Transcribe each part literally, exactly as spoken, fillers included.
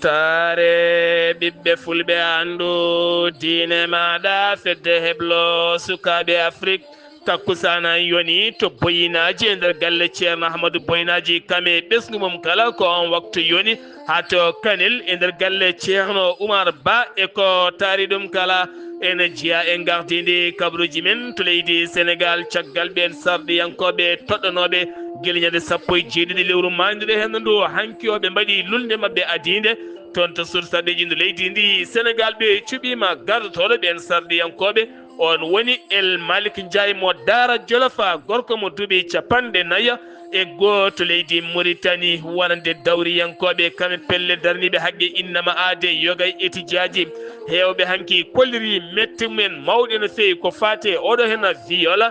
Taare ɓiɓɓe fulɓe, anndu diine maaɗa, fedde heblo sukaaɓe Afrik. Takkusaan yoni to Boyinaaji e nder galle Ceerno Ahmadu Boyinaaji, kam e ɓesngu mum kala, ko on waktu yoni haa to Kanel e nder galle Ceerno Umar Ba. E ko taari ɗum kala, ene jeyaa e ngardiindi kabaruuji men to leydi Senegaal, caggal ɓeen sarɗiyankooɓe toɗɗanooɓe gila ñande sappo e jeeɗiɗi lewru maayndu ndu henndu, hanki o ɓe mbaɗi lulnde maɓɓe adiinde toon to Source a ɓe ƴinndu leydi ndi Senegaal. Ɓe cuɓiima gardotooɗo ɓeen sarɗiyankooɓe, on woni El Malick Ndiaye mo Daara Jolof, gorko mo duuɓi capanɗe nayi e goo to leydi Mauritanie, wonande dawriyankooɓe, kam e pelle darniiɓe haqqe innama aade, yoga e etijaaji. Heewɓe hanki kolliri mette mumen mawɗe no feewi ko faati e oɗo heen viol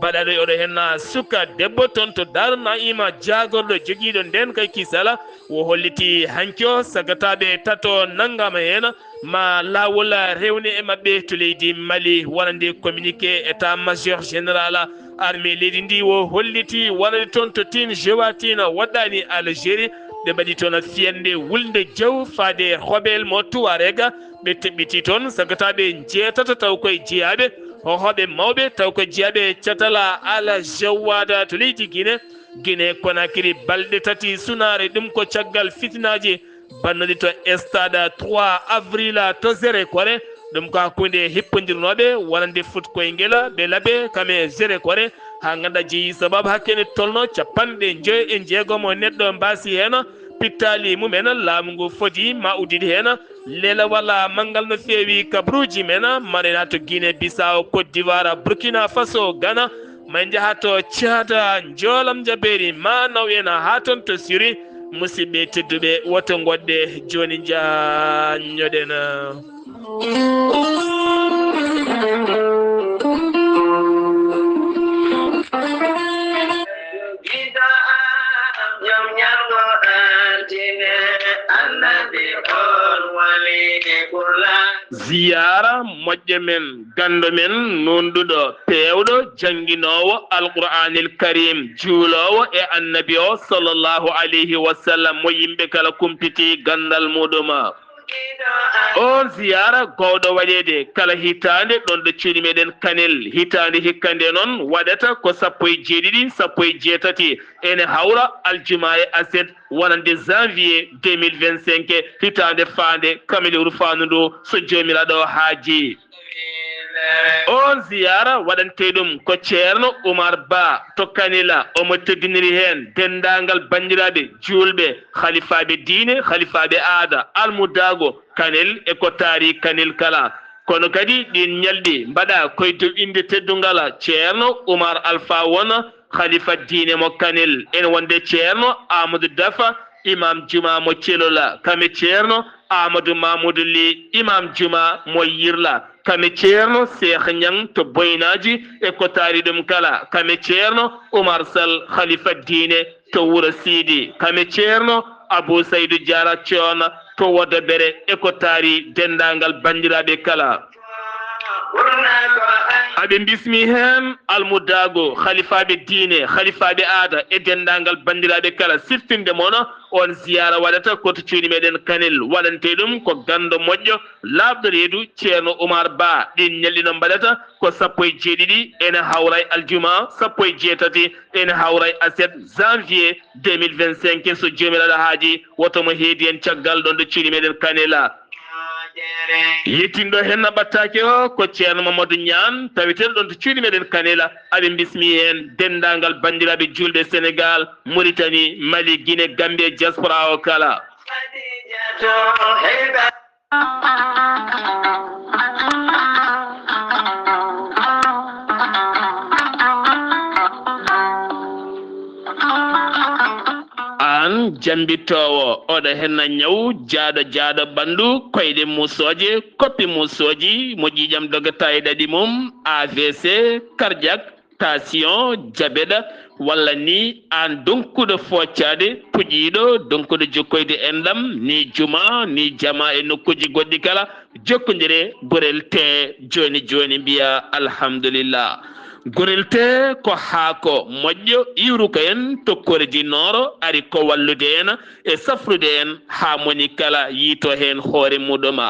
baɗaaɗo e oɗo heen suka debbo toon to Daaru Na'iima, jaagorɗo jogiiɗo ndeen kay kisala, o holliti hanki o sagataaɓe tato nanngaama heen, ma laawol rewne e maɓɓe to leydi Mali, wonande communiqué état major général armée leydi ndi o holliti, wonande toon to Tin Jowatin, waɗɗaani Algérie, ɓe mbaɗi toon fiyannde wulnde jaw faade Hobel mo Tuwareg, ɓe teɓɓiti toon sagataaɓe njeetato taw koye jeyaaɓe hohooɓe mawɓe, taw ko jeyaaɓe catala Al Jawada to leydi Guinée, Guinée Conakry, balɗe tati sunaare, ɗum ko caggal fitinaaji bannuɗi to stade trois avril to Zérékoré. Ɗum ko hakkunde hippondirnooɓe wonande foot koyngel ɓe laɓe kam e Zérékoré, haa ngannda jeyi sababu hakkene tolno capanɗe njoyo e njeegomo neɗɗo mbaasi heen pittaali mumen. Laamu ngu fodi ma udditi heen leelawal manngal no feewi kabaruuji men, marena to Guinée Bissau, Côte d'Ivoire, Burkina Faso, Ghana, ma en njaha to Tchad, njoolam njabeeri ma naw en haa toon to Syrie. Musidɓe tedduɓe, woto ngoɗɗe jooni njaanñoɗen. Ziyaara moƴƴo men, ganndo men, nuunɗuɗo, peewɗo, jannginoowo Alqur'aanil Kariim, juuloowo e Annabi o, sallallahu alayhi wa sallam, mo yimɓe kala kumpiti ganndal muuɗum. Oon ziyaara gowɗo waɗeede kala hitaande ɗoon ɗo cuuɗi meɗen Kanel. Hitaande hikka nde noon waɗata ko sappo e jeeɗiɗi, sappo e jeetati, ene hawra aljuma e aset wonande janvier deux mille vingt-cinq, hitaande faande kam e lewru faandu ndu, so Joomiraaɗo haaji. Oon ziyaara waɗantee ɗum ko Ceerno Umar Ba to Kanela. Omo teddiniri heen denndaangal banndiraaɓe juulɓe, halifaaɓe diine, halifaaɓe aada, almudaago Kanel e ko taari Kanel kala. Kono kadi ɗiin ñalɗi mbaɗa koye dow innde teddungal Ceerno Umar Alfa won halifa diine mo Kanel, ene wonde Ceerno Amadou Dafa, imam juma mo Celola, kame Ceerno Amadou Mamoudou Ly, imam juma mo Yirla, kame Ceerno Seex Ñaŋ to Boynaaji e ko taari ɗum kala, kame Ceerno Umar Sal, halifa diine to Wuro Siidi, kame Ceerno Abuu Saydu Jaara Coon to Wodobere e ko taari denndaangal banndiraaɓe kala. Aɓe mbismi heen almudaago, halifaaɓe diine, halifaaɓe aada e denndaangal banndiraaɓe kala. Siftinde mon, oon ziyaara waɗata ko to cuuɗi meɗen Kanel, waɗantee ɗum ko ganndo moƴƴo, laaɓɗo reedu, Ceerno Umar Ba. Ɗiin ñalɗi noon mbaɗata ko sappo e jeeɗiɗi, ene hawra e aljuma, sappo e jeetati, ene hawra e aset janvier deux mille vingt-cinq, so Joomiraaɗo haaji, woto mo heedi en caggal ɗoon ɗo cuuɗi meɗen Kanela. Yettinɗo heen na ɓattaake o ko Ceerno Mamadou Ñaan, taweteeɗo ɗoon to cuuɗi meɗen Kanela. Aɓe mbismi heen denndaangal banndiraaɓe juulɓe Senegaal, Mauritanie, Mali, Guinée, Gambie, diaspora o kala. Aan jambittoowo, oɗo henna ñaw, jaaɗo jaaɗo ɓanndu, koyɗe muusooje, koppi muusooji, mo ƴiiƴam dogata e ɗaɗi mum, A V C, cardiaque, tension, diabète, walla ni aan donkuɗo foocaade, puƴiiɗo, donkuɗo jokkoyde enɗam, ni juma, ni jama e nokkuuji goɗɗi kala, jokkondire gorel te jooni jooni, mbiya alhamdulillah. Gorel tee ko haako moƴƴo iwruko en tokkoreji nooro, ari ko wallude en e safrude en haa moni kala yiito heen hoore muɗum.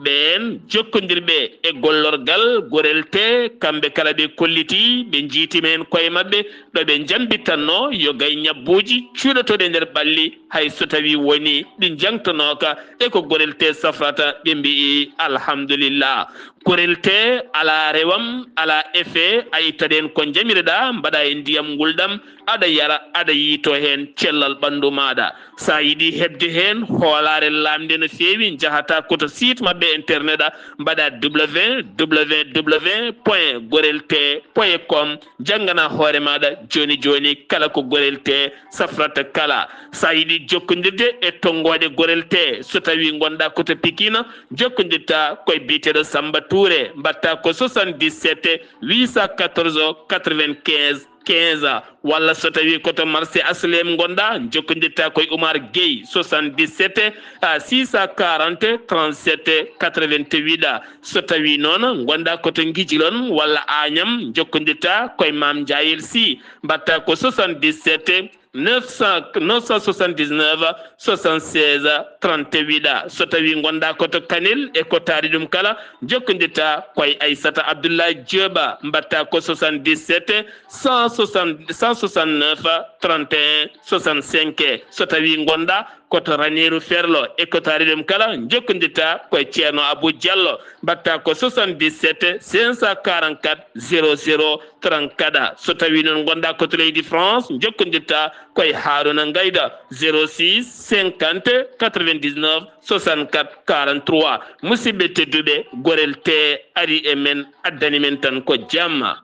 Ɓeen jokkondirɓe e gollorgal Gorel tee, kamɓe kala ɓe kolliti, ɓe njiitima heen koye maɓɓe, ɗo ɓe njambitanno yo gay ñabbuuji cuuɗotooɗi e nder ɓalli, hay so tawii woni ɗi njangtanooka e ko Gorel tee safrata, ɓe mbi'i alhamdulillah. Gorel tee alaa rewam, alaa effet, a ittat heen ko njamiroɗaa, mbaɗaa e ndiyam ngulɗam, aɗa yara, aɗa yiito heen cellal ɓanndu maaɗa. So a yiɗi heɓde heen hoolaare laamnde no feewi, njahataa ko to site maɓɓe internet, mbaɗaa www point gorel tee point com, njannganaa hoore maaɗa jooni jooni kala ko Gorel tee safrata kala. So a yiɗi jokkondirde e tonngooɗe Gorel tee, so tawii ngonɗaa ko to Pikine, jokkondirtaa koye biyeteeɗo Samba Touré, mbaɗtaa ko soixante-dix-sept huit cent quatorze quatre-vingt-quinze quinze, walla so tawii ko to marché H L M ngonɗaa, jokkondirtaa koye Oumar Gueye, soixante-dix-sept six cent quarante trente-sept quatre-vingt-huit. So tawii noon ngonɗaa ko to Ngijilon walla Agnam, jokkondirtaa koye Mame Ndiayel Sy, mbaɗtaa ko soixante-dix-sept neuf cent, neuf cent soixante-dix-neuf soixante-seize trente-huit. So tawii ngonɗaa ko to Kanel e ko taari ɗum kala, jokkondirtaa koye Aissata Abdoulaye Diop, mbaɗtaa ko soixante-dix-sept cent soixante, cent soixante-neuf trente et un soixante-cinq. So tawii ngonɗaa ko to Raneeru Ferlo e ko taari ɗum kala, jokkondirtaa koye Ceerno Abou Diallo, mbaɗtaa ko soixante-dix-sept cinq cent quarante-quatre zéro zéro trente-quatre. So tawii noon ngonɗaa ko to leydi France, jokkondirtaa koye Harouna Ngaïda, zéro six cinquante quatre-vingt-dix-neuf soixante-quatre quarante-trois. Musidɓe tedduɓe, Gorel tee ari e men, addani men tan ko jamma.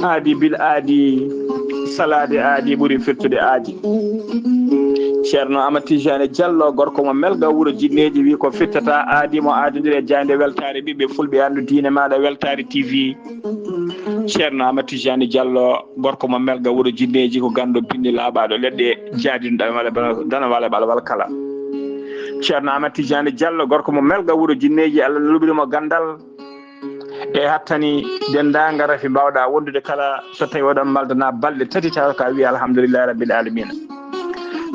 Aadi bil aadi, salaade aadi ɓuri firtude aadi. Ceerno Amadou Tidiane Diallo, gorko mo Melga, wuro Jinneeji, wi ko firtata aadi mo aadondiri e jaaynde weltaare ɓiɓɓe fulɓe, anndu diine maaɗa, Weltaare T V. Ceerno Amadou Tidiane Diallo, gorko mo Melga, wuro Jinneeji, ko ganndo binndi laaɓaaɗo leɗɗe, jaadino ɗam wala bala, dana wala bala wala kala. Ceerno Amadou Tidiane Diallo, gorko mo Melga, wuro Jinneeji, Allah luɓiri mo ganndal e hattani denndaangal rafi mbaawɗaa wondude kala, so tawii oɗon maldana balɗe tati, tawa ka wiya alhamdulillahi rabbil alamina.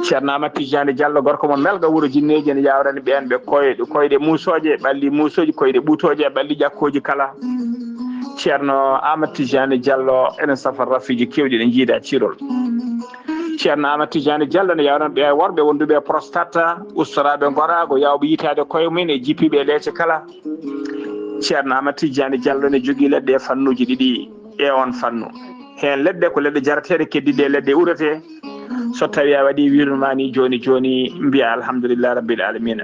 Ceerno Amadou Tidiane Diallo, gorko mo Melga, wuro Jinneeji, ene yaawrani ɓeen ɓe koyɗe, koyɗe muusooje, ɓalli muusooji, koyɗe ɓuutooje, ɓalli ƴakkooji kala. Ceerno Amadou Tidiane Diallo ene safa rafiiji keewɗi ɗi njiida cirol. Ceerno Amadou Tidiane Diallo ne yaawrani ɓe worɓe wonduɓe e prostate, ustoraaɓe ngoraago, yaawɓe yitaade koye mum e jippiiɓe e leece kala. Ceerno Amadou Tidiane Diallo ne jogii leɗɗe e fannuuji ɗiɗi e oon fannu. Heen leɗɗe ko leɗɗe jarateeɗe, keddiiɗe e leɗɗe uretee. So tawii a waɗii wiirnde maa nii jooni jooni, mbiyaa alhamdulillahi rabbil alamina.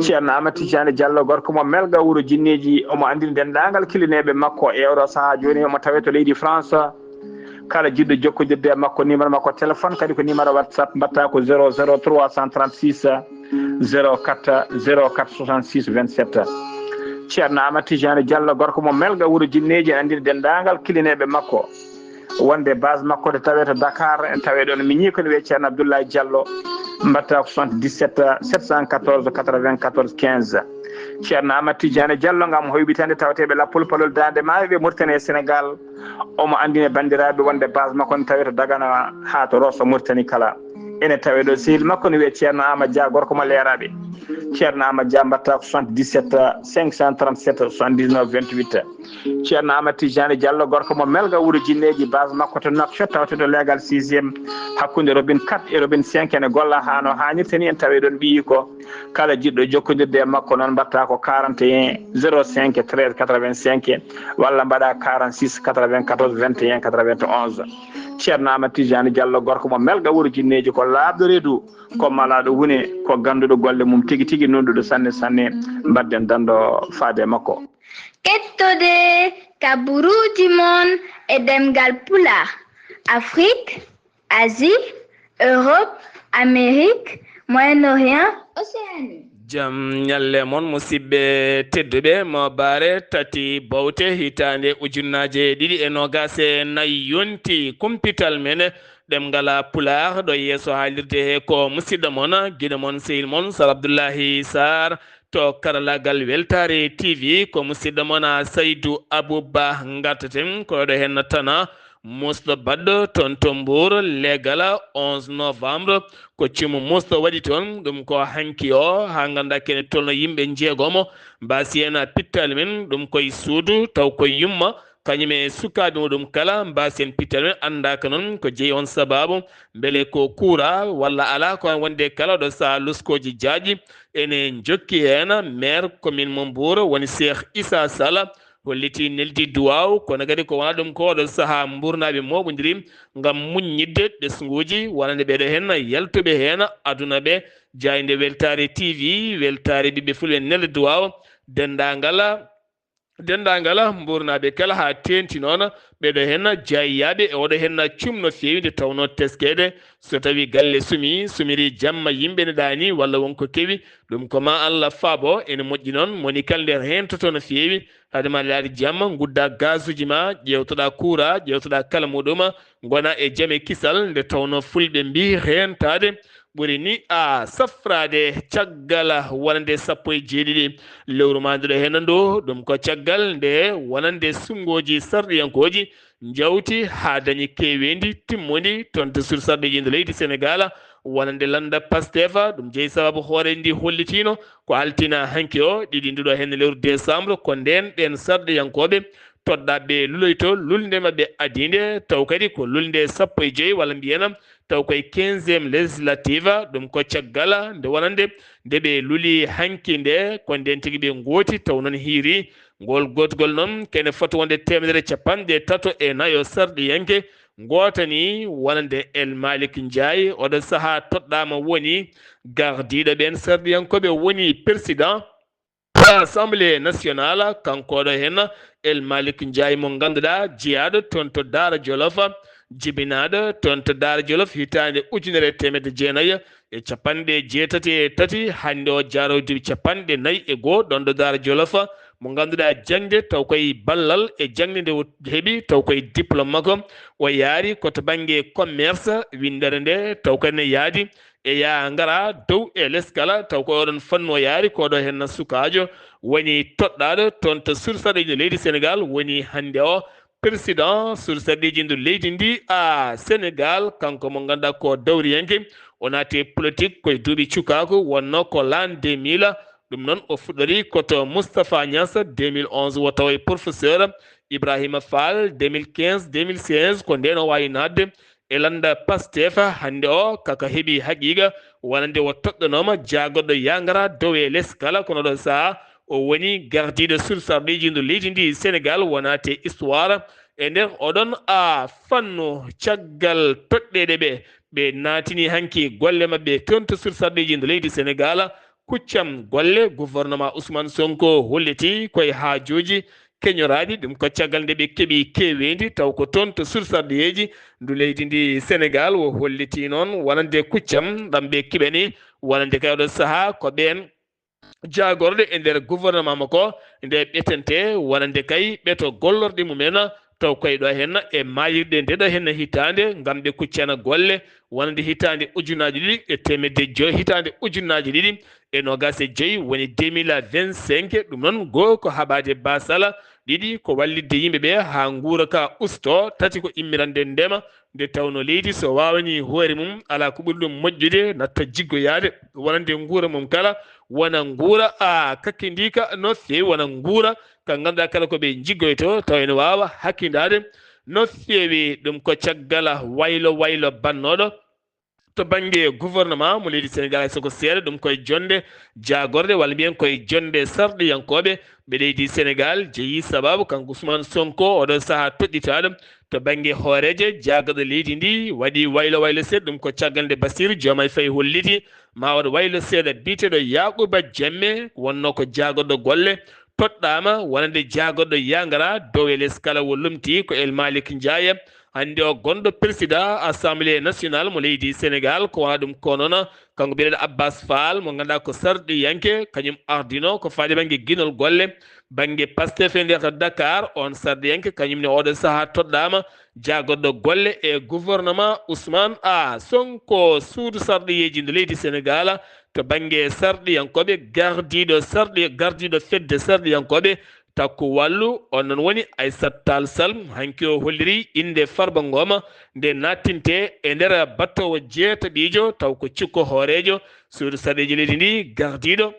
Ceerno Amadou Tidiane Diallo, gorko mo Melga, wuro Jinneeji, omo anndini denndaangal kilineeɓe makko e oɗo sahaa jooni, omo tawee to leydi France. Kala jiɗɗo jokkondirde e makko, numéro makko téléphone kadi ko numéro WhatsApp, mbaɗtaa ko zéro zéro trois cent trente-six zéro quatre zéro quatre soixante-six vingt-sept. Ceerno Amadou Tidiane Diallo, gorko mo Melga, wuro Jinneeji, anndini denndaangal kilineeɓe makko wonde base makko to tawee to Dakar, en tawee ɗoon miñii ko ne wiyee Ceerno Abdoulaye Diallo, mbaɗtaa ko soixante-dix-sept sept cent quatorze quatre-vingt-quatorze quinze. Ceerno Amadou Tidiane Diallo, ngam hoyɓitande tawateeɓe lappol palol Daande Maayo ɓe Mauritanie e Sénégal, omo anndini banndiraaɓe wonde base makko ne tawee to Dagana haa to Rosso Mauritanie kala. Ene tawee ɗo sehil makko ne wiyee Ceerno Amadou Dia, gorko mo Leeraaɓe. Ceerno Amadou Dia, mbaɗtaa ko soixante-dix-sept cinq cent trente-sept soixante-dix-neuf vingt-huit. Ceerno Amadou Tidiane Diallo, gorko mo Melga, wuro Jinneeji, base makko to Nouakchott, tawte to leegal sixième, hakkunde robinet quatre e robinet cinq, ene golla haa no haanirta ni, en tawee ɗoon ɓiyiiko. Kala jiɗɗo jokkondirde e makko noon, mbaɗtaa ko quarante et un zéro cinq treize quatre-vingt-cinq, walla mbaɗaa quarante-six quatre-vingt-quatorze vingt et un quatre-vingt-onze. Ceerno Amadou Tidiane Diallo, gorko mo Melga, wuro Jinneeji, ko laaɓɗo reedu, ko malaaɗo huune, ko gannduɗo golle mum tigi tigi, nunɗuɗo sanne sanne. Mbaɗden danndo faade e makko. Kettode kaburuuji mon e ɗemngal Pulaar, Afrique, Asie, Europe, Amérique, Moyen-Orient, Océanie. Jam ñalle mon, musidɓe tedduɓe. Mo bare tati bowte, hitaande ujunnaaje ɗiɗi e noogaas e nayi yonti, kumpital men ɗemngal Pulaar. Ɗo yeeso haalirde he ko musidɗo mon, giɗo mon, sehil mon, Sar Abdullahi Sarr. To karallaagal Weltaare T V, ko musidɗo mon, Saydu Abuba. Ngartaten ko ɗo henna tana, musidɗo baɗɗo toon to Mbuur, leegal onze novembre. Ko cumu musidɗo waɗi toon, ɗum ko hanki o, haa nganndaa kene tolno yimɓe njeegomo, mbaasi heen pittaali men, ɗum koye suudu, taw koye yumma, kañum e sukaaɓe muɗum kala, mbaasi heen pittaali men, anndaaka noon ko jeyi on sabaabu, mbele ko kuura walla alaa, ko wonde kala ɗo sahaa luskooji jaaƴi, ene njokki heen. Maire commune mo Mbuur woni Cheikh Issa Sall, holliti neldi duwaaw, kono kadi ko wonaa ɗum ko oɗo sahaa mbuurnaaɓe mooɓondiri ngam muññidde ɓesnguuji wonande ɓeeɗo heen yaltuɓe heen aduna ɓe. Jaaynde Weltaare T V, weltaare ɓiɓɓe fulɓe neldi duwaaw, denndaangal, denndaangal mbuurnaaɓe kala haa teeŋti noon ɓeeɗo heen jaayyaaɓe e oɗo heen cum no feewi nde tawnoo teskeede so tawii galle sumi, sumiri jamma yimɓe ne ɗaani walla won ko kewi, ɗum ko ma Allah faabo, ene moƴƴi noon, moni kala nde reentoto no feewi, hade ma laaɗi jamma, ngudda gaasuuji ma, ƴeewtoɗaa kuura, ƴeewtoɗaa kala muɗum, ngona e jam e kisal, nde tawnoo fulɓe mbii reentaade ɓuri ni a safraade. Caggal wonande sappo e jeeɗiɗi lewru maanduɗo heen ndu, ɗum ko caggal nde wonande sunngooji sarɗiyankooji njawti haa dañi keeweendi timmundi toon to sur sarɗiiji ndu leydi Senegaal, wonande lannda Pastef. Ɗum jeyi sababu hoore ndi hollitiino ko altine hanki o, ɗiɗi nduɗo heen lewru décembre, ko ndeen ɓeen sarɗiyankooɓe toɗɗaaɓe luloyto lulnde maɓɓe adiinde, taw kadi ko lulnde sappo e joyi walla mbiyen taw koye quinzième législative, ɗum ko caggal nde wonande nde ɓe luli hanki nde, ko ndeen tigi ɓe ngooti, taw noon hiiri. Ngol gootgol noon kene foti wonde teemedere capanɗe tato e nayo sarɗiyanke, ngootani wonande El Malick Ndiaye. Oɗo sahaa toɗɗaama woni gardiiɗo ɓeen sarɗiyankooɓe, woni président Assemblée nationale, kanko ɗo heen El Malick Ndiaye mo ngannduɗaa jeyaaɗo toon to Daara Jolof, jibinaaɗo toon to Daara Jolof hitaande ujunere e teemedde jeenayi e capanɗe jeetati e tati, hannde o jaaroo duuɓi capanɗe nayi e goo ɗoon ɗo Daara Jolof, mo ngannduɗaa jaŋde taw koye ballal e jaŋde nde o heɓi taw koye diplôme makko, o yaari ko to bannge commerce, winndere nde taw kadi ne yaadi e yaa ngara dow e les kala, taw ko oɗon fannu o yaari, ko ɗo heen sukaajo woni toɗɗaaɗo toon to sur sarɗiiji leydi Senegaal, woni hannde o président sur sarɗiiji ndu leydi ndi a Senegaal, kanko mo ngannduɗaa ko dawriyanke, o naati e politique koye duuɓi cukaaku, wonno ko l'an deux mille, ɗum noon o fuɗɗori ko to Moustapha Niass deux mille onze, o tawa e professeur Ibrahima Fall deux mille quinze, deux mille seize, ko ndeen o waawi naatde e lannda Pastef. Hannde o kaka heɓi haqiiqa wonande o toɗɗanooma jaagorɗo yangara dow e les kala, kono ɗo sahaa o woni gardiiɗo sur sarɗiiji ndu leydi ndi Senegaal, wonaa te histoire e nder oɗon a fannu. Caggal toɗɗeeɗe ɓe, ɓe naatini hanki golle maɓɓe toon to sur sarɗiiji ndu leydi Senegaal, kuccam golle gouvernement Ousmane Sonko holliti koye haajuuji keñoraaɗi, ɗum ko caggal nde ɓe keɓi keeweendi, taw ko toon to sur sarɗiyeeji ndu leydi ndi Senegaal, o holliti noon wonande kuccam ɗam ɓe keɓani, wonande kay oɗo sahaa ko ɓeen jaagorɗe e nder gouvernement makko nde ɓetente, wonande kay ɓeto gollorɗe mumen, taw koye ɗo heen e maayirɗe nde ɗo heen hitaande, ngam ɓe kuccana golle wonande hitaande ujunnaaji ɗiɗi e teemedde joy, hitaande ujunnaaji ɗiɗi e noogaas e joy, woni deux mille vingt-cinq. Ɗum noon, goo ko haɓaade baasal, ɗiɗi ko wallitde yimɓe ɓe haa nguura ka usto, tati ko immirande ndema, nde tawno leydi so waawani hoore mum, alaa ko ɓuri ɗum moƴƴude, natta jiggoyaade, wonande nguura mum kala, wona nguura a kakkindika no feewi, wona nguura ka ngannduɗaa kala ko ɓe njiggoyto, taw ene waawa hakkindaade no feewi. Ɗum ko caggal waylo waylo bannooɗo to bannge gouvernement mo leydi Senegaal, hay soko seeɗa, ɗum koye jonnde jaagorɗe, walla mbiyen koye jonnde sarɗiyankooɓe ɓe leydi Senegaal jeyi, sababu kanko Ousmane Sonko, oɗo sahaa toɗɗitaaɗo to bannge hooreejo jaagorɗo leydi ndi, waɗi waylo waylo seeɗa, ɗum ko caggal nde Bassirou Diomaye Faye holliti ma waɗ waylo seeɗa. Biyeteeɗo Yaakuba Jammeh wonnoo ko jaagorɗo golle, toɗɗaama wonande jaagorɗo yangara dow e les kala, o lomti ko El Malick Ndiaye, Hannde o gonɗo président assemblée nationale mo leydi Sénégal, ko wona ɗum ko noon kanko biyeteeɗo Abbas Fall, mo ngannduɗaa ko sarɗiyanke, kañum ardino ko faati bannge ginol golle bannge Pastef e nder Dakar. On sarɗiyanke kañum ne oɗo sahaa toɗɗaama jaagorɗo golle e gouvernement Ousmane A Sonko. Suudu sarɗiyeeji nde leydi Sénégal to bannge sarɗiyankooɓe, gardiiɗo sarɗi gardiiɗo fedde sarɗiyankooɓe Takku Wallu, on noon woni Aissata Tall Sall. Hanki o holliri innde Farba Ngom nde nattinte e nder battoowo jeetaɓiijo, taw ko cikko hooreejo suudu sarɗiyeeji leydi ndi, gardiiɗo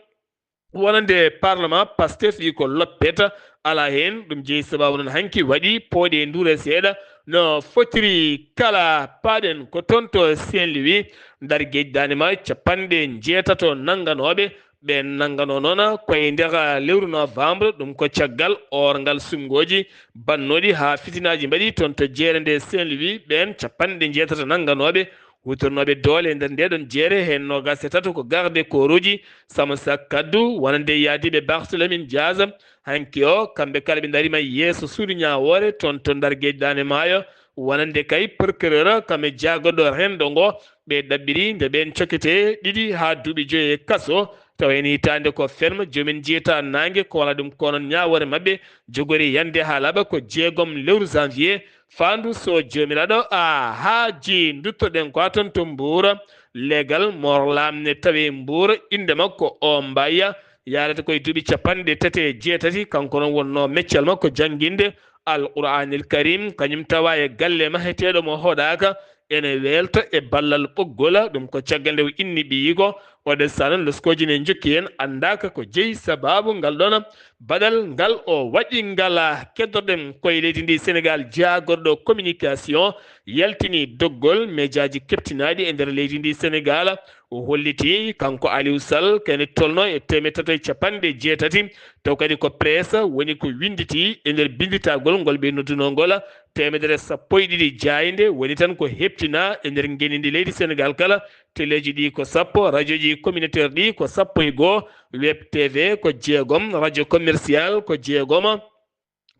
wonande parlement Pastef wi ko loppet alaa heen. Ɗum jeyi sabaabu noon hanki waɗi pooɗe nduure seeɗa no fotiri kala. Paaɗen ko toon to Saint-Louis, ndar geej daande maayo capanɗe njeetato nannganooɓe. Ɓeen nannganoo noon ko e nder lewru novembre, ɗum ko caggal oorngal suɓngooji bannooɗi haa fitinaaji mbaɗi toon to jeere nde Saint-Louis. Ɓeen capanɗe njeetato nannganooɓe huutornooɓe doole e nder ndeeɗoon jeere, heen noogaas e tato ko garde kooruuji, Sama Sak Kaddu, wonande yaadiiɓe Barthélémy Dias. Hanki o, kamɓe kala ɓe ndariima yeeso suudu ñaawoore toon to ndar geej daande maayo, wonande kay procureur, kam e jaagorɗo renndo ngo. Ɓe ɗaɓɓiri nde ɓeen cokete ɗiɗi haa duuɓi joyi e kaso, tawa heen hitaande ko ferme, joomin jiyata naange, ko wona ɗum ko noon ñaawoore maɓɓe jogori yande haa laaɓa ko jeegom lewru janvier. Faandu so Joomiraaɗo a haaji, nduttoɗen ko haa toon to Mbuur. Leegal Moor Laamne tawi Mbuur, innde makko o Mbayya, yahrata ko e duuɓi capanɗe tati e jeetati. Kanko noon wonnoo meccal makko jannginde Alqur'aanil Kariim, kañum tawa e galle maheteeɗo mo hoɗaaka, ene weelta e ballal ɓoggol. Ɗum ko caggal nde o inni ɓiyiiko. Oɗo sahaa noon loskooji ne njokki heen, anndaaka ko jeyi sabaabu ngal ɗoon baɗal ngal o waɗi ngal. Keddorɗen ko e leydi ndi Senegaal, jaagorɗo communication yaltini doggol mejaaji keptinaaɗi e nder leydi ndi Senegaal. O holliti kanko Aliou Sall kene tolno e teemeɗɗe tato e capanɗe jeetati, taw kadi ko presse woni ko winnditi e nder binnditagol ngol ɓe noddunoo ngol. Teemedere sappo e ɗiɗi jaaynde woni tan ko heptina e nder ngenndi leydi Senegaal kala. Teleeji ɗi ko sappo, rajoji communautaire ɗi ko sappo e goo, web T V ko jeegom, radio commercial ko jeegom.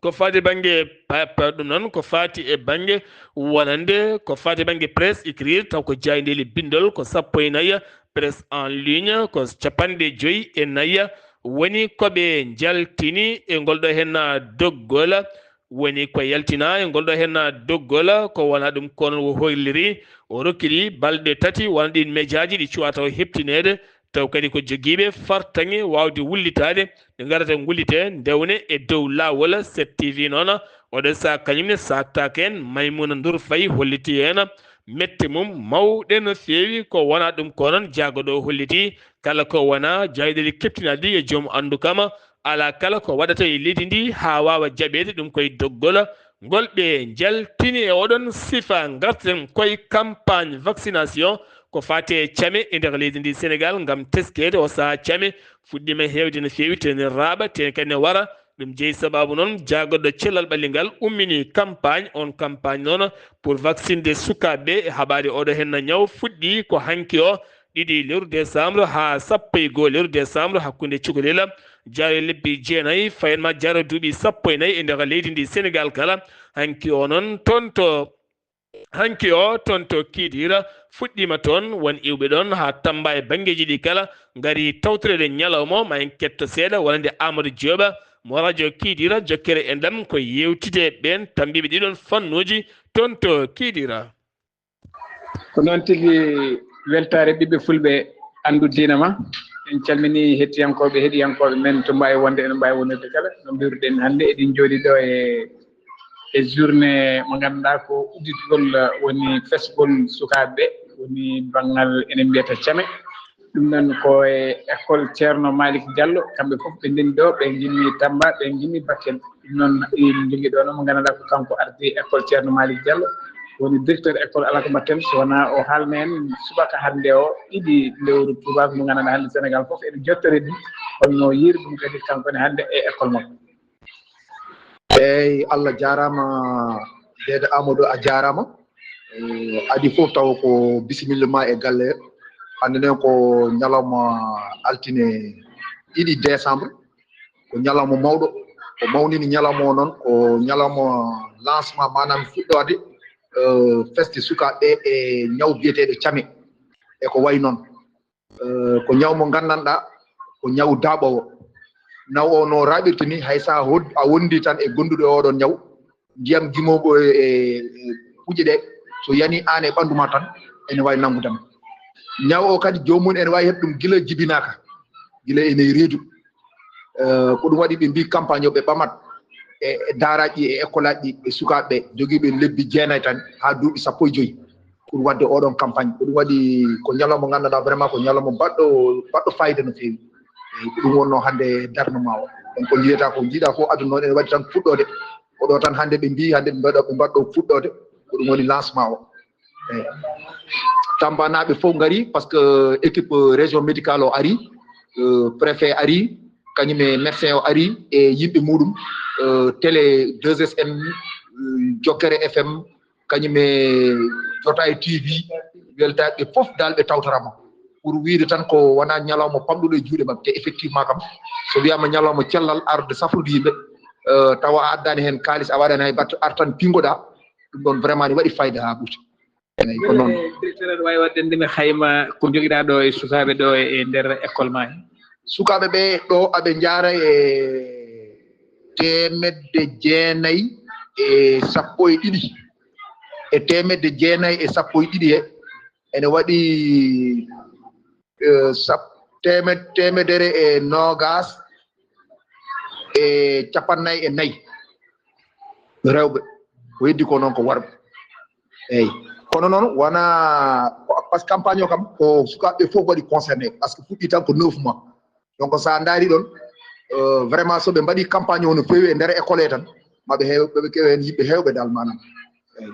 Ko faati bannge pa-, pa-, ɗum noon ko faati e bannge wonande, ko faati e bannge presse écrite, taw ko jaayndeeli binndol ko sappo e nayi, presse en ligne ko capanɗe joyi e nayi. Woni ko ɓe njaltini e ngol ɗo heen doggol. Woni ko yaltina e ngol ɗo heen doggol, ko wona ɗum ko noon o holliri. O rokkiri balɗe tati wona ɗiin mejaaji ɗi cuwata o heptineede, taw kadi ko jogiiɓe fartaŋŋe waawde wullitaade, ɗe ngarata ngullite ndewne e dow laawol. Sept T V noon, oɗo sahaa kañum ne saaktaaka heen. Maymuna Nduur Fay holliti heen mette mum mawɗe no feewi, ko wona ɗum ko noon jaagorɗo o holliti. Kala ko wona jaayndeeli keptinaaɗi e joom anndu kam, alaa kala ko waɗata e leydi ndi haa waawa jaɓeede ɗum koye doggol ngol ɓe njaltini. E oɗon sifa, ngarten koye campagne vaccination ko faati e came e nder leydi ndi Senegaal, ngam teskeede o sahaa came fuɗɗiima heewde no feewi, te ne raaɓa, te kadi ne wara. Ɗum jeyi sabaabu noon jaagorɗo cellal ɓalli ngal ummini campagne. On campagne noon pour vaccinde sukaaɓe ɓe. E haɓaade oɗo heen ñaw fuɗɗi ko hanki o, ɗiɗi lewru décembre haa sappo e goo lewru décembre, hakkunde cukalel, jaari lebbi jeenayi, fayin ma jaaro duuɓi sappo e nayi e nder leydi ndi Senegaal kala. Hanki o noon toon to, hanki o toon to Kidira fuɗɗiima toon, won iwɓe ɗoon haa Tamba e banngeeji ɗi kala, ngari tawtoreede ñalawma o. Ma en ketto seeɗa wonande Amadou Diop mo radio Kidira, jokkere enɗam ko yeewtide ɓeen tammbiiɓe ɗiɗoon fannuuji toon to Kidira. Ko noon tigi, weltaare ɓiɓɓe fulɓe, anndu diina ma. En calminii hettiyankooɓe, heɗiyankooɓe men to mbaawi wonde, ene mbaawi wonirde kala. No mbiruɗen hannde, eɗen njooɗii ɗo e, e journée mo ngannduɗaa ko udditgol woni fesgol sukaaɓe ɓe, woni banngal ene mbiyata came. Ɗum noon ko e école Ceerno Malick Diallo, kamɓe fof ɓe ndenndi ɗo, ɓe njimmi Tamba, ɓe njimmi Bakel. Ɗum noon, en njogii ɗo noon mo ngannduɗaa ko kanko ardi école Ceerno Malick Diallo, woni directeur école, alaa ko mbaɗten so wonaa o haalna en subaka hannde o, ɗiɗi lewru tuubaako mo ngannduɗaa hannde Senegaal fof ene jottori ɗum, holno yiiri ɗum kadi kanko ne hannde e école makko. Eeyi, Allah jaaraama, Deede Amadou, a jaaraama. Eh, adii fof tawa ko bisimilla ma e galle. Hannde noon ko ñalawma altine ɗiɗi décembre. Ko ñalawma mawɗo. Ko mawnini ñalawma o noon, ko ñalawma lancement, maanaam fuɗɗoode eh, fesde sukaaɓe e ñaw biyeteeɗo came e ko wayi noon. Eh, ko ñaw mo nganndanɗaa ko ñaw daaɓoowo. Naw o no raaɓirta ni, hay so a hod-, a wondi tan e gonduɗo e oɗon ñaw, ndiyam gimooɓo e, e, e kuuje ɗe, so yani aan e ɓanndu ma tan, ene waawi nanngude ma. Ñaw o kadi joomum ene waawi heɓ ɗum gila jibinaaka, gila ene e reedu. Eh, ko ɗum waɗi ɓe mbii campagne o ɓe ɓamat e, e daaraaji e école aji ɓe sukaaɓe jogiiɓe lebbi jeenayi tan haa duuɓi sappo e joyi pour waɗde oɗon campagne. Ko ɗum waɗi ko ñalawma nganndanɗaa vraiment ko ñalawma baɗɗo, baɗɗo fayida no feewi. Eyi, ko ɗum wonnoo hannde darnde ma o. Donc ko njiyata ko, njiiɗa ko aduna noon ene waɗi tan fuɗɗoode. Ko ɗo tan hannde ɓe mbii hannde ɓe mbaɗa, ɓe mbaɗɗo fuɗɗoode. Ko ɗum woni lancement o. Eyi. Tampanaaɓe fof ngari parce que équipe, euh, région médicale o ari, euh, préfet ari, kañum e médecin o ari e yimɓe muɗum, euh, télé deux S M, euh, Jokkere F M, kañum e Jotaay T V, weltaaɓe fof dal ɓe tawtorama. Pour wiide tan ko wona ñalawma pamɗuɗo e juuɗe maɓɓe. Te effectivement kam, so wiyama ñalawma cellal arde safrude yimɓe, eh, tawa a addani hen kaalis, a waɗani hay batte, artan pingoɗa, ɗum ɗon vraiment ne waɗi fayida ha ɓurti. Eyi, ko noon. Directeur, aɗa wawi waɗde nde mi hayma ko joguiɗa ɗo e sukaɓe ɗo e nder école ma he? Sukaɓe ɓe ɗo aɓe jaara e teemedde jeenayi e sappo e ɗiɗi. E teemedde jeenayi e sappo e ɗiɗi he, ene waɗi, eh, sap-, teemed-, teemedere e noogas e capannay e nayi rewɓe. Ko heddi ko noon ko worɓe. Eyi. Kono noon wona, ko, parce que campagne o kam ko sukaɓe fof waɗi concerné, parce que fuɗɗi tan ko neuf mois. Donc, so a ndaari ɗon, euh, vraiment, so ɓe mbaɗi campagne o no feewi e nder école he tan, maɓe heew, ɓe keewi heen yimɓe heewɓe dal, maanaam. Eyi.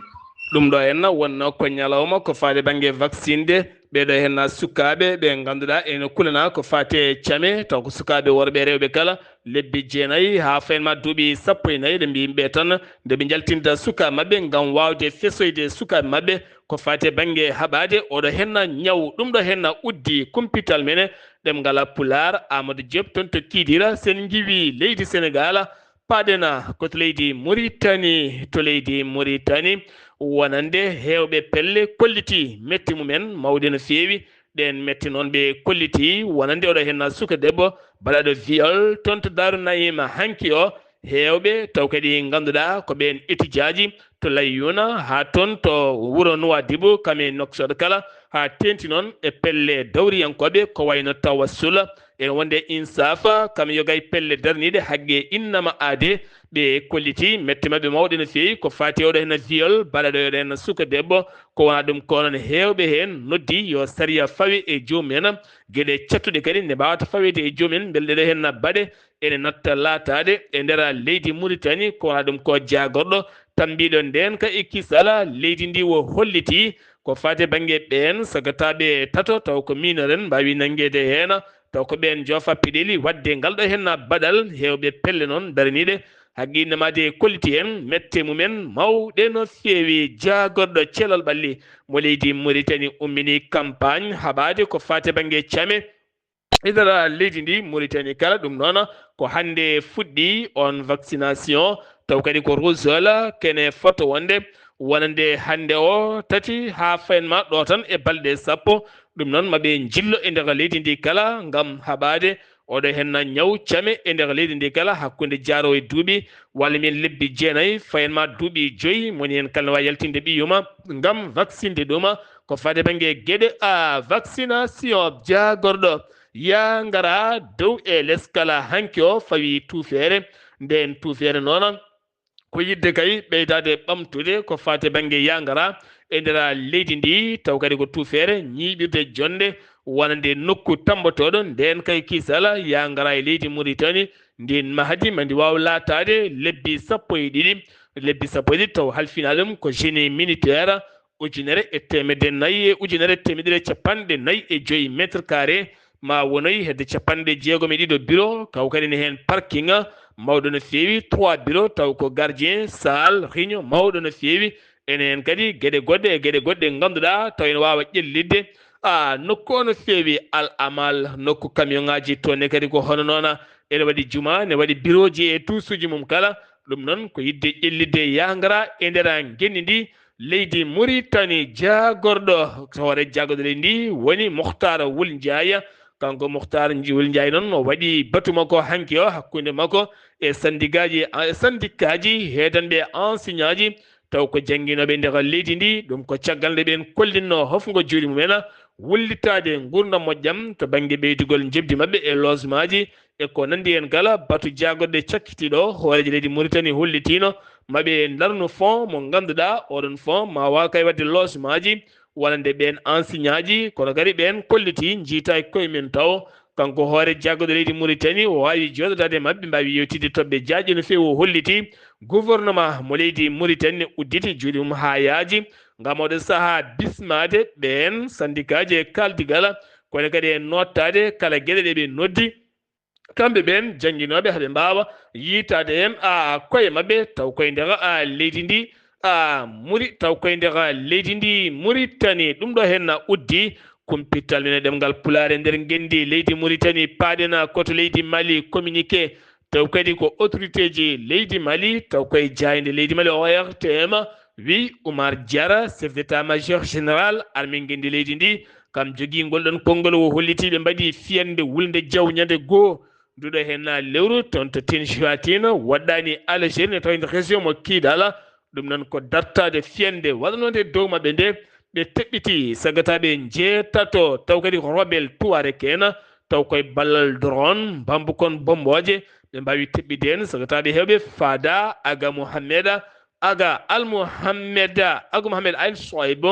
Ɗum ɗo henna wonno ko ñalawma ko faati bannge vaccine de, ɓee ɗo henna sukaaɓe ɓe ngannduɗaa ene kulana ko faati e came, taw ko sukaaɓe worɓe e rewɓe kala, lebbi jeenayi haa fayin ma duuɓi sappo e nayi, ɗe mbiyi ɓe tan, nde ɓe njaltinta sukaaɓe maɓɓe ngam waawde fesoyde sukaaɓe maɓɓe, ko faati e bannge haɓaade oɗo henna ñaw, ɗum ɗo henna uddi kumpital men, ɗemngal Pulaar, Amadou Diop, toon to Kidira, sen njiwi leydi Senegaal, paaɗen ko to leydi Muritani, to leydi Muritani, wonande heewɓe pelle kolliti metti mumen mawɗe no feewi, ɗeen metti noon ɓe kolliti, wonande oɗo henna suka debbo baɗaɗo viol toon to Daaru Nayima hanki o, heewɓe taw kadi ngannduɗaa ko ɓeen étudiaji to Layyuna haa toon to wuro Nuwaadibu, kam e Nouakchott kala, haa teeŋti noon e pelle dawriyankooɓe ko wayno Tawassula, ene wonde Insaafa, kam e yoga e pelle darniiɗe haqqe innama aade, ɓe kolliti mette maɓɓe mawɗe no feewi ko faati e oɗo henna viol baɗaɗo e oɗo henna suka debbo, ko wona ɗum ko noon heewɓe heen noddi yo sariya fawe e joomum en, geɗe cattuɗe kadi nde mbaawata faweede e joomum en, mbele ɗeɗo henna baɗe ene natta laataade e nder leydi Muritani, ko wona ɗum ko jaagorɗo tambiiɗo ndeen ka e kisal leydi ndi o holliti ko faati e bannge ɓeen sagataaɓe tato taw ko miinoren mbaawi nanngeede heen, taw ko ɓeen joofa peɗeli waɗde ngal ɗo henna baɗal heewɓe pelle noon daraniiɗe haqqe innama aade kolliti en mette mumen mawɗe no feewi. Jaagorɗo ceelal ɓalli mo leydi Muritani ummini campagne haɓaade ko faati e bannge came e nder leydi ndi Muritani kala, ɗum noon ko hannde fuɗɗi on vaccination, taw kadi ko rougeole kene fotto wonde wonande hannde o tati haa fayin ma ɗo tan e balɗe sappo. Ɗum noon maɓe njillo e nder leydi ndi kala ngam haɓaade oɗo henna ñaw came e nder leydi ndi kala hakkunde jaaro e duuɓi walla mbiyen lebbi jeenayi fayin ma duuɓi joyi, moni heen kala ne waawi yaltinde ɓiyyuma ngam vaccinde ɗuma ko faati bannge geɗe a vaccination. Jaagorɗo yaa ngara dow e leskala hanki o fawi tuufeere, ndeen tuufeere noon ko yiɗde kay ɓeydaade ɓamtude ko faati bannge yaa ngara e nder leydi ndi, taw kadi ko tuufeere ñiiɓirde jonnde wonande nokku tammbotooɗo, ndeen kay kisal yaa ngara e leydi Muritani, ndin mahadi ma ndi waaw laataade lebbi sappo e ɗiɗi, lebbi sappo e ɗiɗi taw halfinaa ɗum ko génie militaire, ujunere e teemedde nayi e ujunere e teemedere e capanɗe nayi e joyi mètre carré, ma wonoy hedde capanɗe jeegom e ɗiɗo bureau, kaw kadi ne heen parking mawɗo no feewi, trois bureau taw ko gardien, salle, réunion mawɗo no feewi, ene heen kadi geɗe goɗɗe e geɗe goɗɗe ngannduɗaa taw ene waawa ƴellitde, a, nokku o no feewi Al Amal, nokku camion ŋaaji toon ne kadi ko hono noon, ene waɗi juma, ne waɗi bureau ji e duusuuji mum kala. Ɗum noon ko yiɗde ƴellitde yaa ngara e nder ngenndi ndi, leydi Muritani, jaagorɗo hoore jaagorɗo leydi ndi woni Muhtar Wul Njaay. Kanko Muhtar Wul Njaay noon o waɗi batu makko hanki o hakkunde makko e sandikaaji, e sandikaaji heedanɓe enseignantji, taw ko jannginooɓe nder leydi ndi. Ɗum ko caggal nde ɓeen kollinnoo hofngo juuɗe mumen wullitaade nguurndam moƴƴam to bannge ɓeydugol njeɓdi maɓɓe e logemantji e ko nanndi heen kala. Batu jaagorɗe cakkitiiɗo hooreejo leydi Muritani hollitiino maɓe ndarnu fonds mo ngannduɗaa oɗon fonds ma waaw kay waɗde logemantji walla nde ɓeen enseignantji, kono kadi ɓeen kolliti njiitaaki koye mum taw. Kanko hoore jaagorɗo leydi Muritani o waawi jooɗodaade e maɓɓe, mbaawi yewtidde toɓɓe jaajɗe no feewi. O holliti gouvernement mo leydi Muritani ne udditi juuɗe mum haa yaaji ngam oɗo sahaa bismaade ɓeen sandikaaji e kaaldigal, kono kadi e noottaade kala geɗe ɗe ɓe noddi kamɓe ɓeen jannginooɓe, haɓe mbaawa yiitaade heen a koye maɓɓe, taw koye nder a leydi ndi a Muri, taw koye nder leydi ndi Muritani. Ɗum ɗo heen na uddi kumpital men e ɗemngal Pulaar e nder ngenndi leydi Muritani, paaɗen koto leydi Mali, communiqué taw kadi ko autoritéji leydi Mali, taw koye jaaynde leydi Mali, O R T M, wi Oumar Diarra, chef d'état-major général armée ngenndi leydi ndi, kam jogii ngol ɗon konngol, o holliti ɓe mbaɗi fiyannde wulnde jaw ñande goo nduɗo heen na lewru toon to Tinsuatine, woɗɗaani Algérie, ne tawi nder région mo Kidal. Ɗum noon ko dartaade fiyannde waɗanoonde dow maɓɓe nde, ɓe teɓɓiti sagataaɓe njeetato, taw kadi ko rebelle Touareg en, taw koye ballal drone, mbambukon bombooje, ɓe mbaawi teɓɓitde heen sagataaɓe heewɓe, Fada Aga Mohamed, Aga Al Mohamed, Aga Mohamed Al Soib,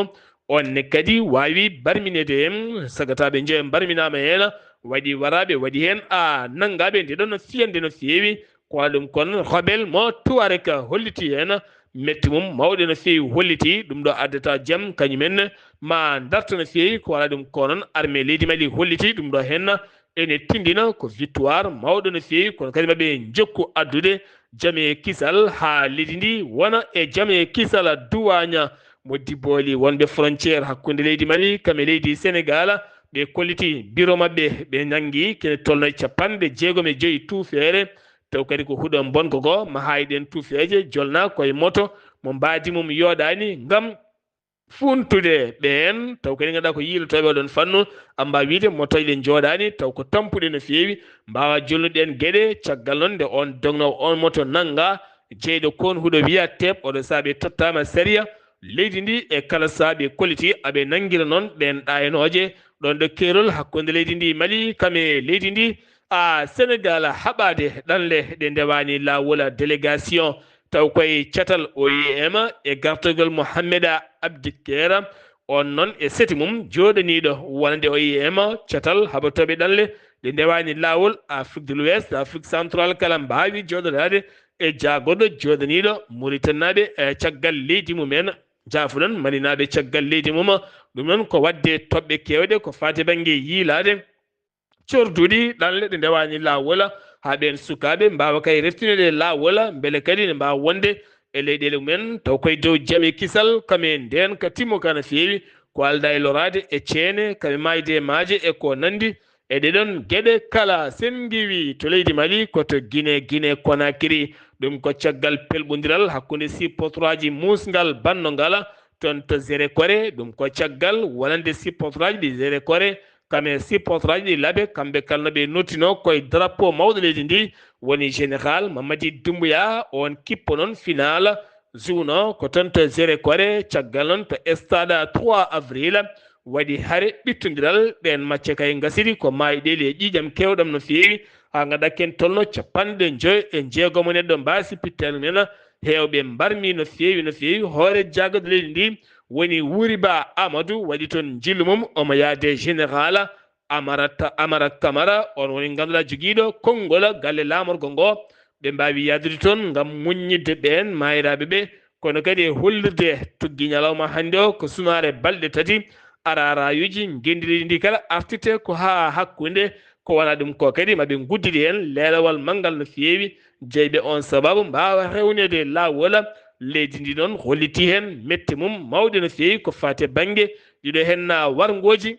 on ne kadi waawi barmineede heen sagataaɓe njeeya mbarminaama heen, waɗi waraaɓe, waɗi heen a nanngaaɓe nde ɗon fiyannde no feewi. Ko waɗa ɗum kon rebelle mo Touareg holliti heen metti mum mawɗe no feewi, holliti ɗum ɗo addata jam kañum en ma darta no feewi. Ko waɗa ɗum ko noon armée leydi Mali holliti ɗum ɗo heen ene tindina ko victoire mawɗo no feewi, kono kadi maɓe njokku addude jam e kisal haa leydi ndi wona e jam e kisal. Duwaaña mo dibbooli wonɓe frontière hakkunde leydi Mali kam e leydi Sénégal, ɓe kolliti biro maɓɓe, ɓe nanngi kene tolno e capanɗe jeegom e joyi tuufeere, taw kadi ko huɗo bonko ko mahaay ɗen tuufeeje jolna koye moto mo mbaadi mum yooɗaani ngam funtude ɓeen, taw kadi ngannduɗaa ko yiilotooɓe oɗon fannu, amba wiide motoje ɗe njooɗaani, taw ko tampuɗe no feewi, mbaawa jolnude ɗeen geɗe. Caggal noon nde oon dognoowo oon moto nannga, jeyɗo koon huɗo wiya teep, oɗo saabe tottaama sariya leydi ndi, e kala saabe kolliti aɓe nanngira noon ɓeen ɗaayanooje ɗoon ɗo keerol hakkunde leydi ndi Mali kam e leydi ndi a Sénégal, haɓaade ɗanle ɗe ndewaani laawol. Délégation taw koye catal O I M e gartogol Mohamed Abdi Kera, on noon e seti mum jooɗaniiɗo wonande O I M catal haɓatooɓe ɗanle ɗe ndewaani laawol. Afrique de l'Ouest, Afrique centrale kala mbaawi jooɗodaade e jaagorɗo jooɗaniiɗo Mauritanie naaɓe, e caggal leydi mum en, jaafuɗon Mali naaɓe caggal leydi mum. Ɗum noon ko waɗde toɓɓe keewɗe ko faati bannge yiilaade corduɗi ɗanle ɗe ndewaani laawol, haa ɓeen sukaaɓe mbaawa kay reftineede laawol, mbele kadi ne mbaawa wonde e leyɗeele mumen, taw koye dow jam e kisal, kam e ndeen ka timmo ka no feewi, ko aldaa e loraade e ceene, kam e maayde e maaje e ko nanndi e ɗee ɗoon geɗe kala. Sen ngiwi to leydi Mali, ko to Guinée, Guinée Conakry, ɗum ko caggal pelɓondiral hakkunde sippotoraaji muusngal bannongal toon to Zérékoré, ɗum ko caggal wonande sippotoraaji ɗi Zérékoré, kam e sippotoraaji ɗi Labe, kamɓe kala no ɓe nottinoo koye drapeau mawɗo leydi ndi, woni général Mamadi Doumbouya, on kippo noon final juuno ko toon to Zérékoré, caggal noon to stade trois avril, waɗi hare ɓittondiral, ɗeen macce kay ngasiri ko maayɗeeli e ƴiiƴam keewɗam no feewi, haa ngannduɗaa ken tolno capanɗe njoyo e jeegomo neɗɗo mbaasi pittali men, heewɓe mbarmi no feewi, no feewi. Hoore jaagorɗo leydi ndi woni Wuriba Amadou, waɗi toon njillu mum, omo yaade général Amara Ta-, Amara Kamara, on woni ngannduɗaa jogiiɗo konngol galle laamorgo ngo, ɓe mbaawi yahdude toon ngam muññidde ɓeen maayiraaɓe ɓe, kono kadi e hollirde tuggi ñalawma hannde o ko sunaare balɗe tati, araarayuuji ngenndi leydi ndi kala artirte ko haa hakkunde, ko wonaa ɗum ko kadi maɓe nguddidi heen leelawal manngal no feewi, jeyɓe on sababu mbaawa rewneede laawol. Leydi ndi noon holliti heen mette mum mawɗe no feewi ko faati e bannge ɗiɗo heen na warngooji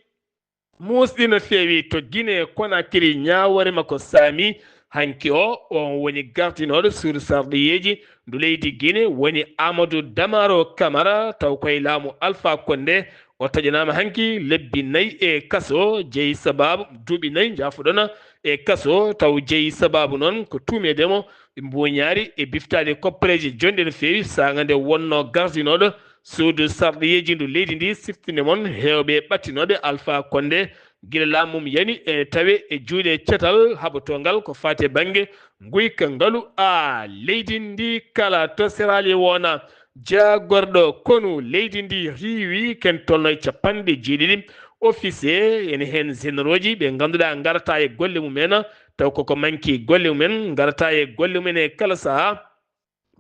muusɗi no feewi to Guinée Conakry, ñaawoore makko saami Hanki o, on woni gardinooɗo suudu sarɗiyeeji ndu leydi Gine, woni Amadou Damaro Camara, taw koye laamu Alpha Condé. O taƴanaama hanki lebbi nayi e kaso, jeyi sabaabu duuɓi nayi, njaafoɗon, e kaso, taw jeyi sabaabu noon ko tuumeede mo mbuuñaari e biftaade koppareeje jonɗe no feewi, saanga nde wonnoo gardinooɗo suudu sarɗiyeeji ndu leydi ndi. Siftinde mon heewɓe ɓattinooɓe Alpha Condé, gila laamu mum yani, ene tawe e juuɗe catal haɓotoongal ko faati e bannge nguyka ngalu a leydi ndi kala. To seraali wona jaagorɗo konu leydi ndi riiwi, ken tolno e capanɗe jeeɗiɗi officier, ene heen généraux ji ɓe ngannduɗaa ngarata e golle mumen, taw koko manki golle mumen, ngarata e golle mumen e kala sahaa.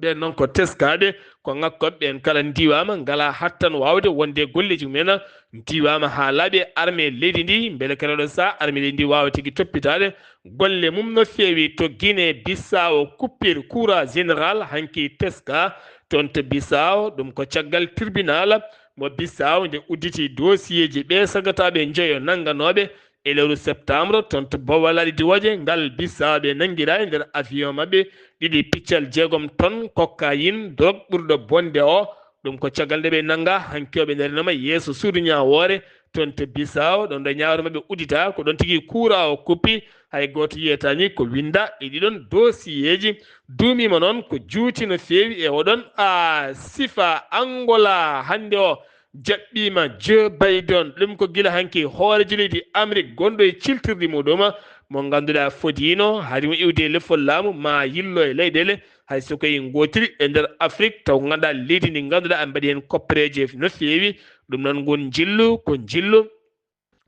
Ɓeen noon ko teskaaɓe, ko ŋakkoɓe, ɓeen kala ndiwaama, ngalaa hattan waawde wonde e golleeji mumen, ndiwaama haa laaɓi e armée leydi ndi, mbele kala ɗo sahaa armée leydi ndi waawa tigi toppitaade golle mum no feewi. To Guinée Bissau, coupure courant général hanki teska toon to Bissau, ɗum ko caggal tribunal mo Bissau nde udditi dossier ji ɓe sagataaɓe njoyo nannganooɓe e lewru septembre, toon to Bowalaɗi Diwoje, ngal Bissau ɓe nanngiraa e nder avion maɓɓe ɗiɗi piccal jeegom ton cocaïne, drogue ɓurɗo bonde o. Ɗum ko caggal nde ɓe nannga hanki o ɓe ndarinooma yeeso suudu ñaawoore toon to Bissau, ɗoon ɗo ñaawoore maɓɓe uddita, ko ɗoon tigi kuuraa o kuppi, hay gooto yiyataani ko winnda e ɗiɗon dossier ji. Duumiima noon ko juuti no feewi e oɗon a sifa. Angola hannde o jaɓɓiima Joe Biden, ɗum ko gila hanki hooreejo leydi Amérique gonɗo e ciltirɗi muɗum mo ngannduɗaa fodiino, hari mo iwde e lefol laamu ma yillo e leyɗeele, hay so ko en ngootiri e nder Afrik, taw ngannduɗaa leydi ndi ngannduɗaa a mbaɗi heen koppereeje no feewi. Ɗum noon ngun njillu ko njillu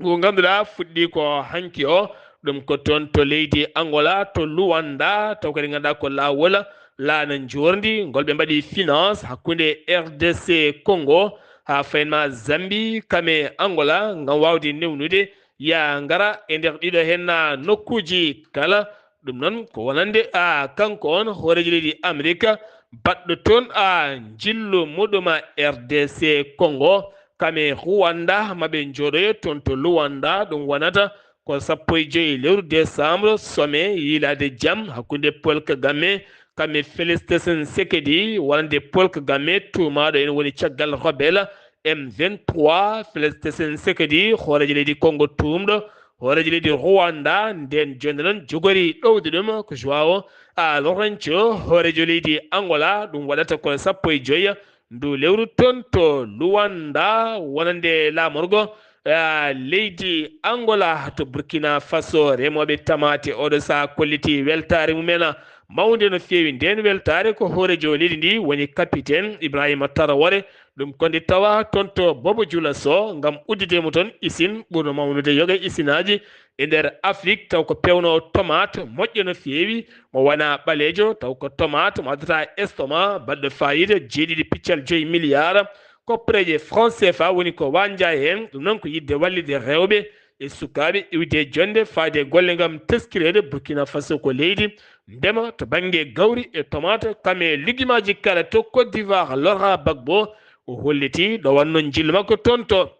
ngu ngannduɗaa fuɗɗi ko hanki o, ɗum ko toon to leydi Angola, to Luanda, taw kadi ngannduɗaa ko laawol laana njoorndi ngol ɓe mbaɗi finance hakkunde R D C Congo haa fayin ma Zambie, kam e Angola, ngam waawde newnude yaa ngara e nder ɗiɗo heen nokkuuji kala. Ɗum noon ko wonande a kanko on hooreejo leydi Amerika baɗɗo toon a njillu muɗuma R D C Congo, kam e Rwanda, maɓe njooɗoyo toon to Luanda. Ɗum wonata ko sappo e joyi lewru décembre, sommet yiilaade jam hakkunde Paul Kagame, kam e Félix Tshisekedi, wonande Paul Kagame tuumaaɗo ene woni caggal rebelle M vingt-trois. Félix Tshisekedi, hooreejo leydi Congo tuumɗo hooreejo leydi Rwanda, ndeen jonde noon jogori ɗowde ɗum ko Joao a Lourenço, hooreejo leydi Angola. Ɗum waɗata ko sappo e joyi ndu lewru toon to Luanda, wonande laamorgo, ah, leydi Angola. To Burkina Faso, remooɓe tamaate oɗo sahaa kolliti weltaare mumen mawnde no feewi. Ndeen weltaare ko hooreejo leydi ndi woni capitaine Ibrahima Traoré. Ɗum ko nde tawa toon to Bobo Dioulasso ngam uddude mo toon usine ɓurno mawnude yoga usinaaji e nder Afrik, taw ko peewno tomate moƴƴo no feewi, mo wona ɓaleejo, taw ko tomate mo addata estomac baɗɗo faayiida, jeeɗiɗi piccal joyi milliard. Koppareeje franc C F A woni ko wanja heen. Ɗum noon ko yiɗde wallitde rewɓe e sukaaɓe iwde e jonnde faade e golle ngam teskireede Burkina Faso ko leydi ndema to bannge gawri e tomate, kam e lejumaaji kala. To Côte d'Ivoire, Laurent Gbagbo o holliti ɗo wonno njillu makko toon to,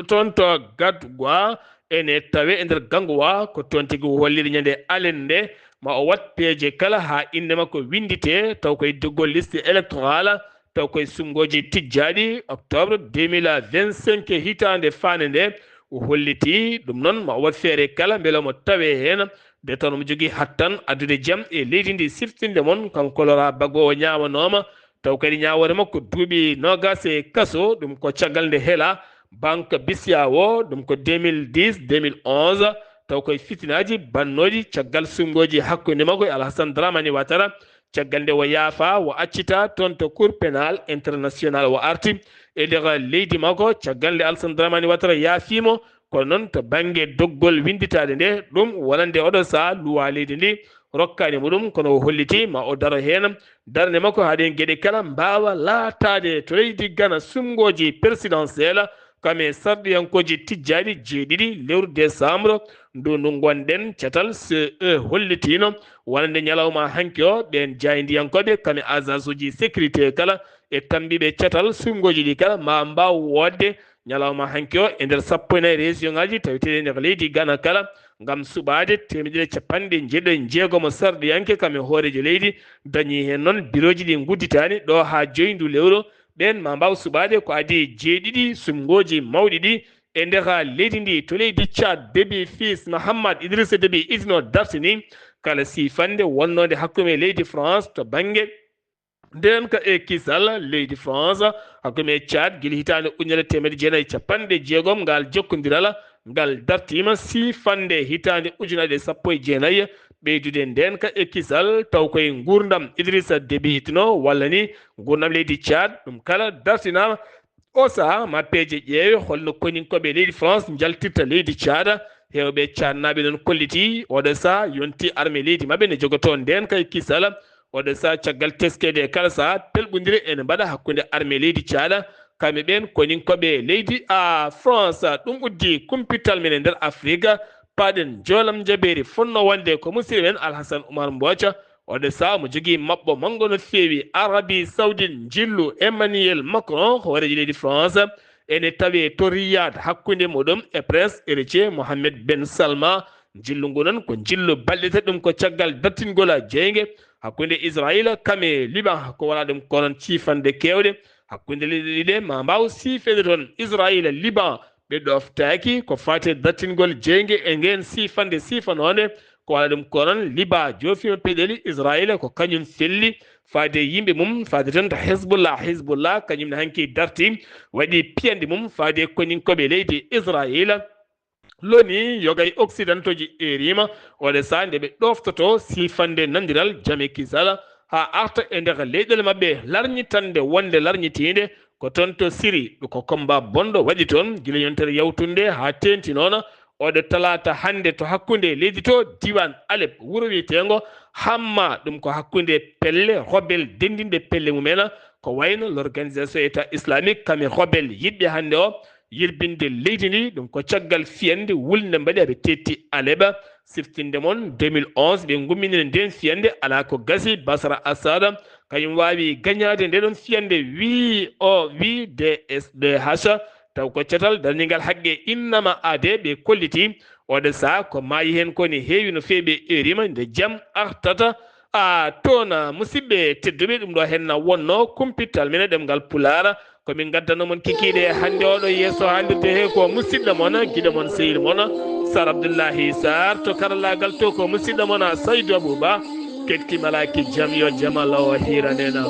toon to Gadgwa, ene tawe e nder Gangowa. Ko toon tigi o holliri ñande alenne nde ma o waɗ peeje kala haa innde makko winndite, taw koye doggol liste électorale, taw koye suɓngooji tijjaaɗi, octobre deux mille vingt-cinq, hitaande faande nde. O holliti ɗum noon ma o waɗ feere kala mbele omo tawe heen, nde tawnoo omo jogii hattan addude jam e leydi ndi. Siftinde mon, kanko Laurent Gbagbo o ñaawanooma, taw kadi ñaawoore makko duuɓi noogaas e kaso. Ɗum ko caggal nde hela Banque B C A O, ɗum ko deux mille dix, deux mille onze, taw koye fitinaaji bannooɗi caggal suɓngooji hakkunde makko e Alassane Dramane Ouattara. Caggal nde o yaafa, o accita toon to Cour pénale internationale, o arti e nder leydi makko. Caggal nde Alassane Dramane Ouattara yaafii mo, kono noon to bannge doggol winnditaade nde, ɗum wonande oɗo sahaa luwaa leydi ndi rokkaani mo ɗum, kono o holliti ma o daro heen darnde makko haa ɗeen geɗe kala mbaawa laataade to leydi Gana suɓngooji présidentielle, kam e sarɗiyankooji tijjaaɗi jeeɗiɗi lewru décembre ndu, ndu ngonɗen. Catal C E hollitiino wonande ñalawma hanki o, ɓeen jaayndiyankooɓe kam e agence uji sécurité kala e tammbiiɓe catal suɓngooji ɗi kala ma mbaaw woodde ñalawma hanki o e nder sappo e nayi région ŋaaji taweteeɗi e nder leydi Gana kala. ngam suɓaade teemedere capanɗe njeeɗiɗo e jeegomo sarɗiyanke kam e hooreejo leydi, dañii heen noon birooji ɗi ngudditaani ɗo haa joyi ndu lewru. Ɓeen ma mbaaw suɓaade ko adii jeeɗiɗi suɓngooji mawɗi ɗi e nder leydi ndi. To leydi Tchad, Déby fils Mahamat Idrissa Déby Itno dartini kala siifannde wonnoonde hakkunde leydi France to bannge ndeenka e kisal. Leydi France hakkunde Tchad gila hitaande ujunere teemedde jeenayi e capanɗe jeegom, ngal jokkondiral ngal dartiima siifannde hitaande ujunere sappo e jeenayi, ɓeydude ndeenka e kisal taw koye nguurndam Idrissa Déby Itno walla ni nguurndam leydi Tchad, ɗum kala dartinaama. O sahaa ma peeje ƴeewe holno koninkooɓe leydi France njaltirta leydi Tchad. Heewɓe Tchadnaaɓe noon kollitii oɗo sahaa yonti armée leydi maɓɓe ne jogotoo ndeenka e kisal. Oɗo sahaa caggal teskeede e kala sahaa pelɓondire ene mbaɗa hakkunde armée leydi Tchad kam e ɓeen koninkooɓe leydi a France. Ɗum uddi kumpital men e nder Afrique. Paaɗen joolam jabeeri fotnoo wonde ko musiɗɗo men Alhassane Oumar Mbooca. Oɗo sahaa mo jogii maɓɓo manngo no feewi Arabie Saoudite, njillu Emmanuel Macron, hooreejo leydi France, ene tawee to Riyad hakkunde muɗum e Prince Héritier Mohammed Ben Salma. Njillu ngu noon ko njillu balɗe tati, ɗum ko caggal dartingol jeynge hakkunde Israayiila kam e Liban, ko wala ɗum ko noon ciifanɗe keewɗe hakkunde leyɗe ɗiɗe ma mbaaw siifeede toon. Israayiila, Liban, ɓe ɗoftaaki ko faati e dartingol jeynge e ngeen siifannde siifanoonde. Ko wala ɗum ko noon, Liban joofiima peɗeli Israayiila, ko kañum felli faade e yimɓe mum, faade toon to Hezbollah. Hezbollah kañum ne hanki darti, waɗi piyanɗe mum faade e koninkooɓe leydi Israayiila. Loni yoga e occidentooji eeriima oɗo sahaa nde ɓe ɗoftotoo siifannde nanondiral jam e kisal haa arta e nder leyɗeele maɓɓe, larñitannde wonde larñitiinde ko toon to Siri. Ko combat bonɗo waɗi toon gila yontere yawtunde haa teeŋti noon oɗo talaata hannde to hakkunde leydi to diiwaan Alep, wuro wiyeteengo Hamma. Ɗum ko hakkunde pelle rebelle denndinɗe pelle mum en, ko wayno l'Organisation État Islamique kam e rebelle yiɗɓe hannde o yirbinde leydi ndi. Ɗum ko caggal fiyannde wulnde mbaɗi, aɓe teetti Alep. Siftinde mon, deux mille onze ɓe ngumminino ndeen fiyannde, alaa ko gasi. Bashar Assad kañum waawi gañaade nde ɗoon fiyannde, wii o, wii D S D H, taw ko catal darningal haqqe Innama Ade ɓe kolliti. Oɗo sahaa ko maayi heen ko ne heewi no feewi, ɓe eeriima nde jam artata. A toon, musidɓe tedduɓe, ɗum ɗo heen na wonno kumpital men e ɗemngal Pulaar. Ko min ngaddanoo mon kikiiɗe hannde oɗo yeeso haalirde he ko musidɗo mon, giɗo mon, sehil mon, Sar Abdullahi Sar. To karallaagal to ko musidɗo mon, Saydu Abuba. Ketti malaaki jam yo jam Allah o hiiranena.